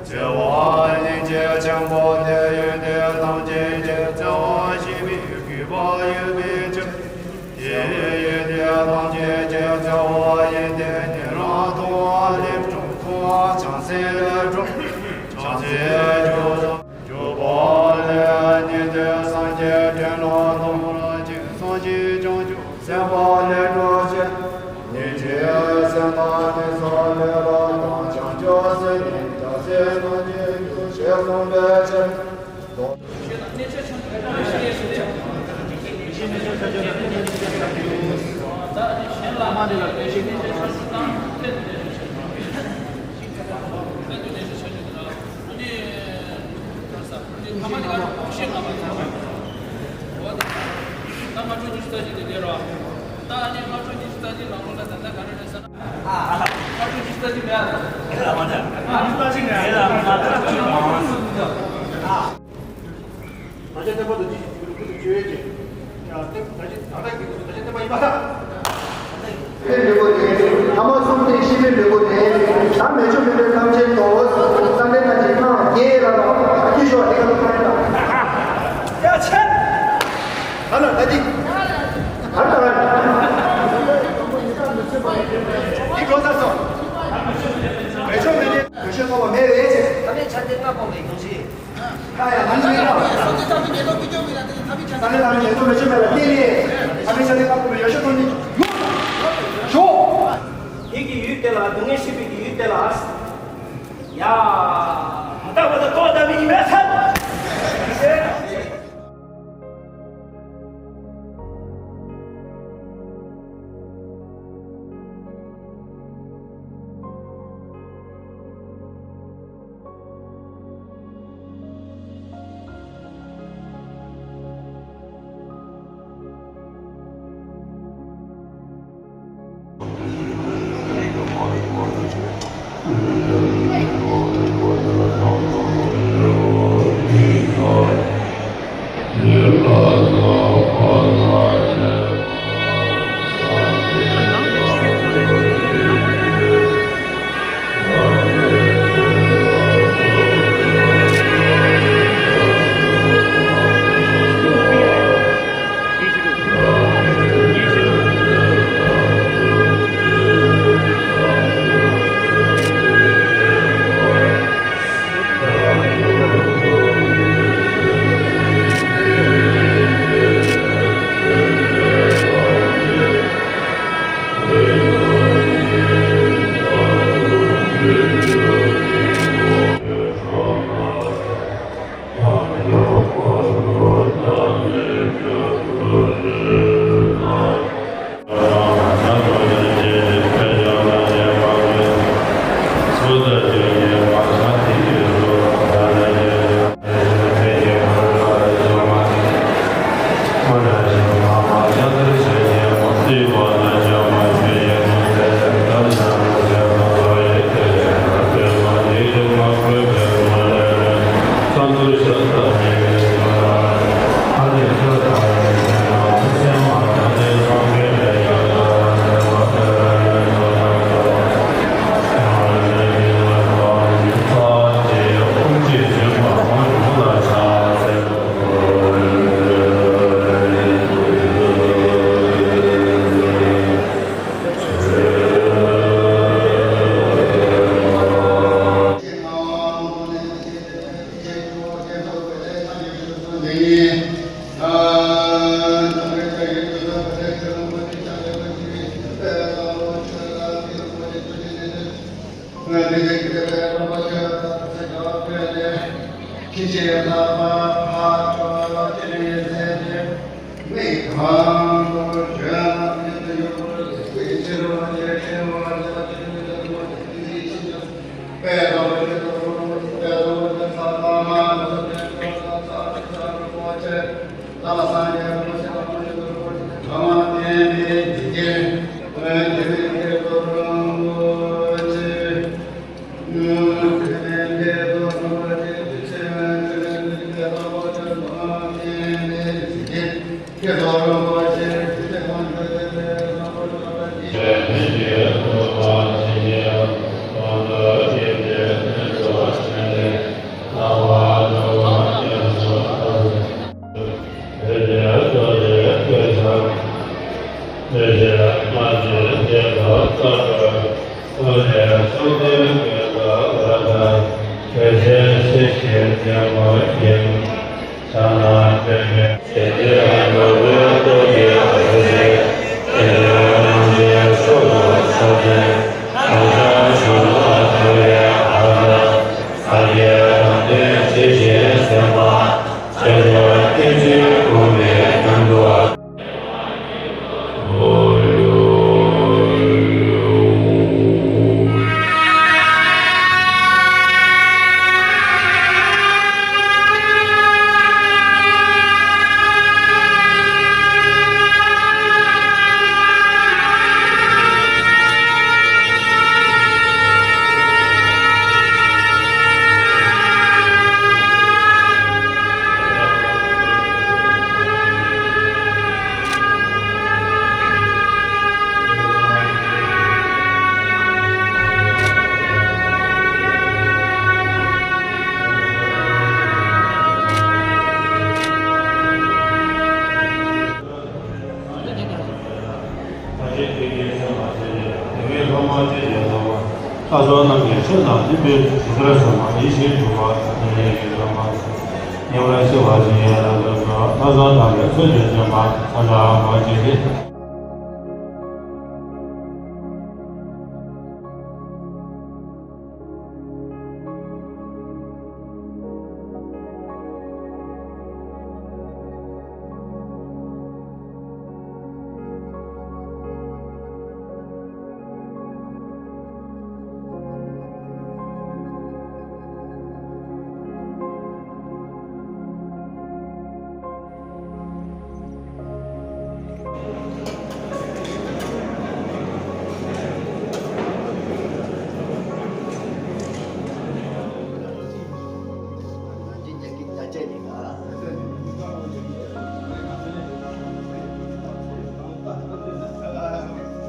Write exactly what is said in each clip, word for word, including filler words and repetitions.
བརྩེ་བ་སྙིང་རྗེ་ཆེན་པོ་དེ་ཡོན་ཏན་ཐམས་ཅད་ཀྱི་བརྩེ་བ་ཞེས་པའི་གུས་པ་ཡོད་པའི་ཕྱིར། དེ་ཡི་ཡོན་ཏན་ཐམས་ཅད་ཀྱི་བརྩེ་བ་ཡོན་ཏན་ནི་རང་མཐོང་བ་ལས་བྱུང་། མཐོང་བ་བྱང་སེམས་ལས་བྱུང་། བྱང་སེམས་སྦྱོར་བ་ལས་ཉན་ཐོས་སངས་རྒྱས་དྲིན་ལ་ཐོ་རངས་ཅན། སངས་རྒྱས་བྱང་ཆུབ་སེམས་དཔའ་ལས་གྲུབ་ཅན། ཉིན་བྱེད་སེམས་དང་ནི་ས་ལས་ལ་དང་། བྱང་ཆུབ་སེམས་ནི་བྱང་སེམས་རྣམས་ཀྱི་རྒྱུ་ཞེས་གསུངས་པའི་ཕྱིར། ཨ་ནི་ད་ལྟ་ག་རེ་རེད་ཟེར་ན། ད་ཨ་ནི་ལྔ་དྲུག་ཉི་ཤུ་རྩ་གཅིག་དེ་དེ་རེད་བ། ད་ཨ་ནི་ལྔ་དྲུག་ཉི་ཤུ་རྩ་གཅིག་ནང་ལོགས་ལ་ད་ལྟ་ག་རེ་རེད་ཟེར་ན། ལྔ་དྲུག་ཉི་ཤུ་རྩ་གཅིག་མེད་ཨ། ལྔ་དྲུག་ཉི་ཤུ་རྩ་གཅིག་མེད་ཨ། ད་ཆ་བསྟན་པ་དང་ཅི་ཞིག་གི་ལུགས་སུ་བརྗོད་ཀྱི། ཡང་ད་ཆ་ད་ལྟ་གི་ལུགས་སུ་ད་ཆ་བསྟན་པ་ཡིན་པ་དང་། ལུས་པོ་ནི། ཐ་མ་གསུམ་སྟེ་ཤི་བའི་ལུས་པོ་ནི། ད་མེ་མཆོད་མེ་དཔེ་ཐམས་ཅད་དོ། ས་འདི་ཐམས་ཅད་སྣང་བརྒྱད་ལ་དང་། ཀྱི་ཤོག་འདི་ག་ལ་ཕན་དང་། ཡ་ཆེ། ད་ལ་ད་འདི། ད་ལ་ད་ལ། འདི་འགྲོ་ཚར་སོང་། མེ་མཆོད་མེ་ནི་འདུ་ཤེས་ཐོགས་པ་མེད་པའི་ཚེ། ད་མེད་ཆ་དེ་ལྔ་པོ་མེད་ཡོང་ཞིག་ད་ཡང་ནང་མི་རང་། སངས་རྒྱས་བསམ་པའི་མེ་ཏོག་ཀུན་ཀྱང་མི་ལ་དེ་ཡི་ཐ་མི་ཆ་དེ། སངས་རྒྱས་བསམ་པའི་མེ་ཏོག་མེ་ཆུ་མེ་ལ་བརྟེན་ནས་ཐ་མི་ཆ་དེ་ལྔ་པོ་མེད་ཡོ་བྱད་ཐོགས་ནི་ཞོག་ཞོག་དེ་གི་ཡུལ་དེ་ལ། སྡུག་བསྔལ་ཤེས་པའི་གི་ཡུལ་དེ་ལ། ཡ། མ་དག་པ་དང་ལྟོགས་དང་མི་ཡིན་པའི་ཚད།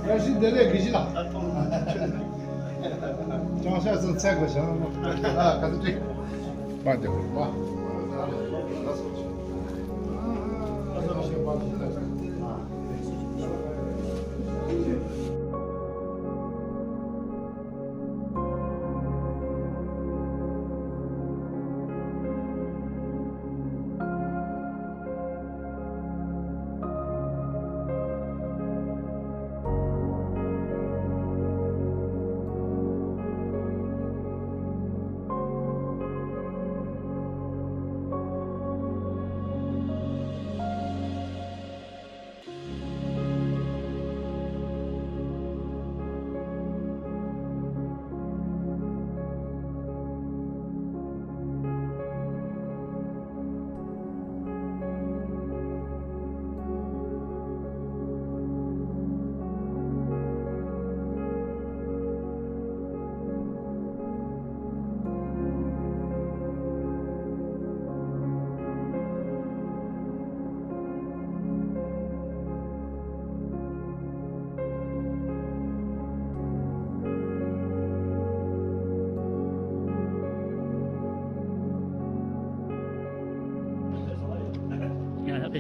བཀྲ་ཤིས་བདེ་ལེགས་དགེ་བཤེས་ལགས། ཅང་ཤ་སུ་ཚེ་གོ་ཤང་། ཨ་ག་ཚོད་དྲི། མ་དེ་བོ་མ།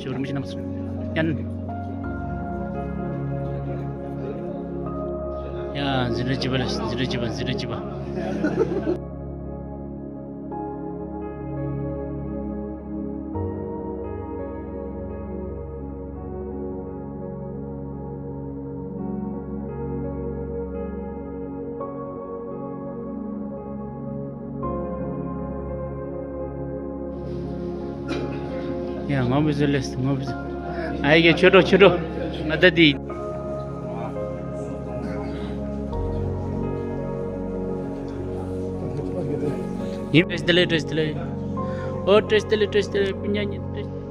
ཅོ་རིམ་བཞིན་རྣམས་སུ་ཡང་། ཡ། འཛིན་གྲྭ་བཅུ་པ་ལ། འཛིན་གྲྭ་བཅུ་པ། འཛིན་གྲྭ་བཅུ་པ། ཡ། ངོ་བོ་ཟེར་ལེ། ངོ་བོ་ཟེར། ཨ་ཡེ་གེ་ཆོས་གྲོགས། ཆོས་གྲོགས། ང་ད་དེ་ཡིན། བཀྲ་ཤིས་བདེ་ལེགས། བཀྲ་ཤིས་བདེ་ལེགས། ཨོ། བཀྲ་ཤིས་བདེ་ལེགས། བཀྲ་ཤིས་བདེ་ལེགས། སྤུན་ཀྱག་གཉིས། བཀྲ་ཤིས།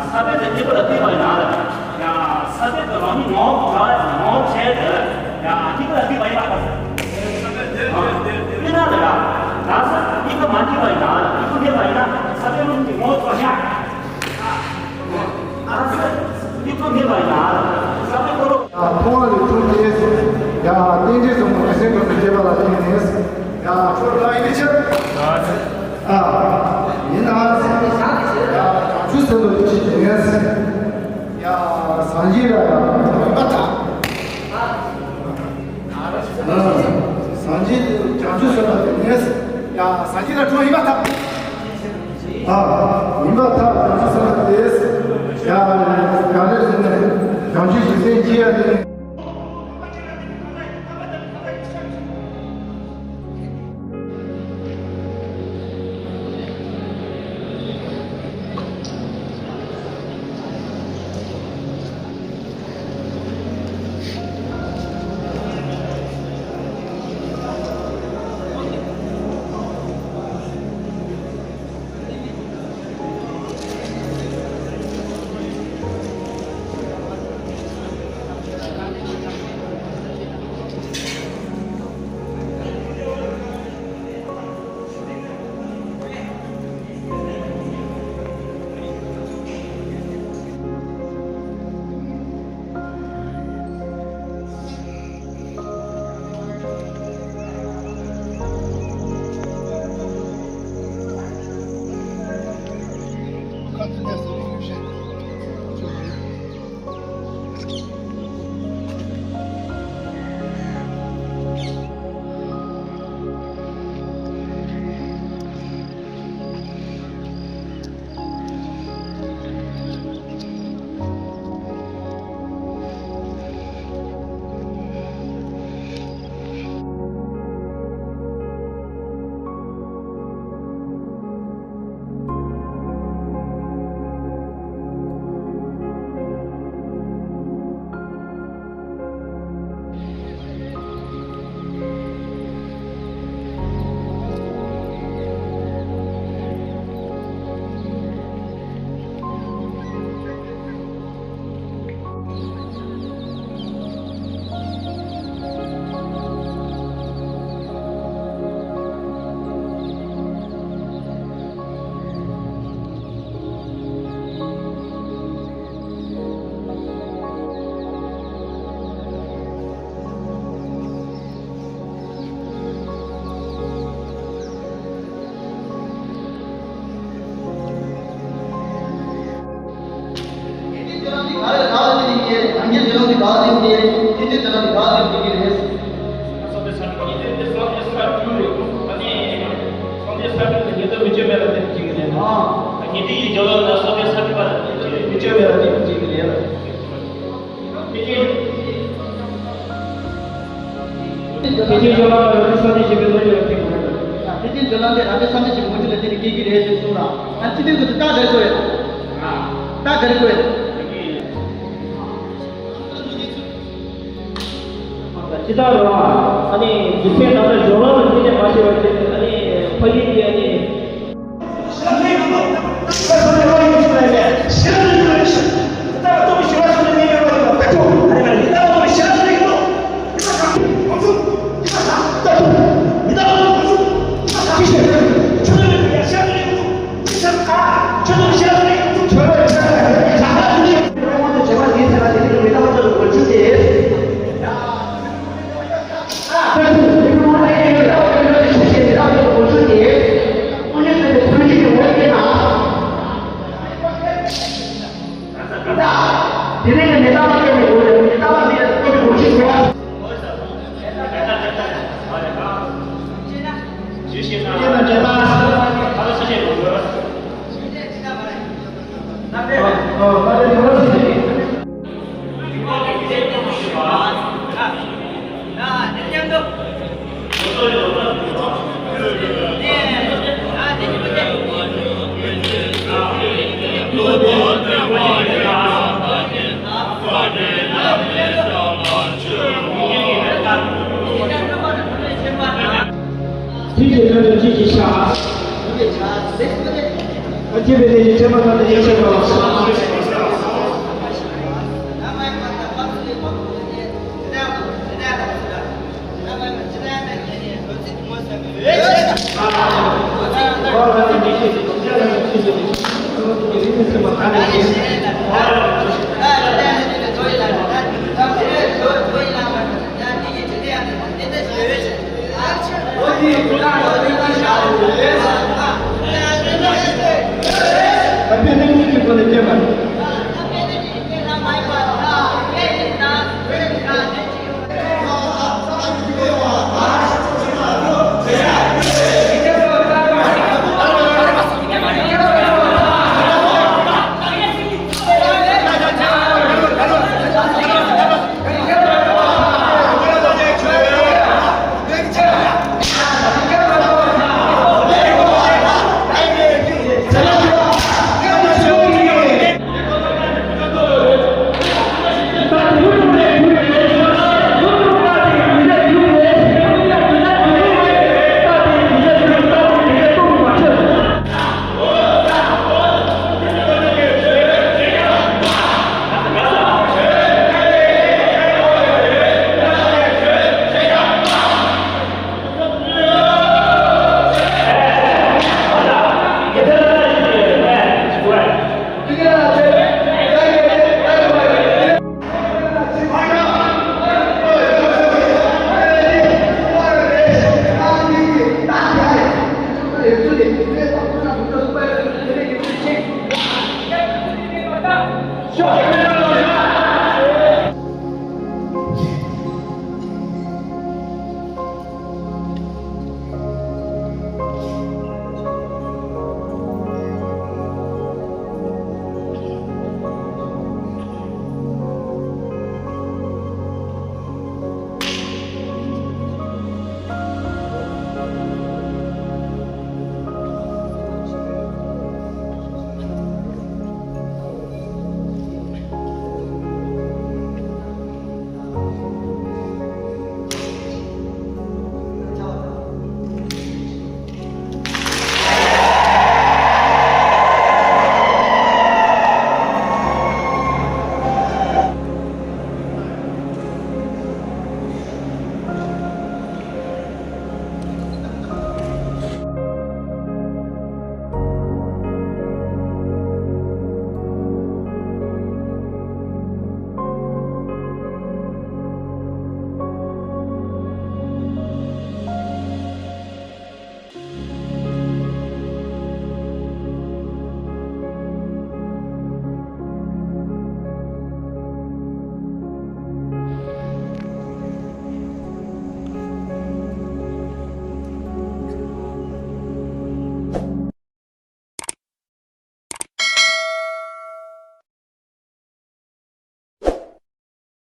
ས་དེ་དེ་གཉིས་པོ་ལ་བལྟས་པ་ཡིན་ན། ཡང་ས་དེ་གི་རང་ཉིད་ངོ་བོ་ག་ངོ་བོ་བྱས་ཏེ། ཡང་གཉིས་པོ་ལ་བལྟས་པ་ཡིན་པ། དེ་ན་ལ་ཡང་ད་ས་གཉིས་པོ་མ་བལྟས་པ་ཡིན་ན། གཉིས་པོ་བལྟས་པ་ཡིན་ན་ས་དེ་རང་ཉིད་ཀྱི་ངོ་བོ་ཚོ་ཡང་། ཨ་ས་གཉིས་པོ་བལྟས་པ་ཡིན་ན་ས་དེ་ཁོ་རང་། ཡང་མཐོང་བ་ལས་བྱུང་སྟེ། ཡང་རྟེན་འབྲེལ་གསུམ་པོ་ལས་སེམས་ཁམས་སུ་སྐྱེས་པ་ལ་བརྟེན་ནས། ཡང་ཁྱོད་ལ་ཡིན་ཕྱིར། ཨ། ཡིན་ན། ཡང་བྱང་ཆུབ་སེམས་དཔའ་ལ་ཕྱིར་དེ་ནས། ཡང་སངས་རྒྱས་ལ་ཡང་ཡིན་པར་ཐལ། ཨ། སངས་རྒྱས་བྱང་ཆུབ་སེམས་དཔའ་དེ་ནས། ཡང་སངས་རྒྱས་ལ་འགྲོ་ཡིན་པར་ཐལ། ཨ། ཡིན་པར་ཐལ། བྱང་ཆུབ་སེམས་དཔའ་དེས། ཡང་ཡང་ལས་བཟུང་ནས་བྱང་ཆུབ་ཀྱི་སེམས་བསྐྱེད་ཡ་དེ། ཡིན། དེ་དེ་ལྟར་ནི་ག་ལ་འགྲིག་གི་རེད། སངས་རྒྱས་ས་ཁྲ་ཉི་ཟླ་མི་བསྐྱོད་པ་ལ་བརྟེན་ཅིང་གི་ལས། ཨ། ཉི་ཟླ་ཡི་རྒྱབ་ལོགས་ན་སངས་རྒྱས་ས་ཁྲ་པ་ལ་བརྟེན་ཅིང་། མི་བསྐྱོད་པ་ལ་བརྟེན་ཅིང་གི་ལས། དེ་བཞིན་དེ་བཞིན་གཞུང་ལ་རང་བཞིན་སངས་རྒྱས་ཞེས་པའི་ལོ་རྒྱུས་ལ་བརྟེན་དགོས། དེ་བཞིན་དོན་ལ་དེ་རང་བཞིན་སངས་རྒྱས་ཀྱི་ལོ་རྒྱུས་ལ་བརྟེན་ནས་སྐྱེ་གི་རེད་ཅེས་གསུངས་ལ། ཨ། སྤྱི་དོན་དུ་རྟགས་ག་རེ་བཀོད་ཡོད། རྟགས་ག་རེ་བཀོད་ཡོད། ཇི་ལྟར་རུང་བ། ཨ་ནི་རྗེས་དྲན་ནམ་ཡང་སྦྱོར་ལམ་ལ་བརྟེན་ནས་མ་བྱས་པར་བྱས་ཏེ། ཨ་ནི་ཕ་གི་དེ་ཨ་ནི། ཐིག་གི་ལྷ་དང་ཅི་ཞིག་བྱ། ཨ། ཅི་བས་ནི་ཡི་ཚེ་མ་ཐག་ཏུ་ཡེ་ཤེས་པ་ལ།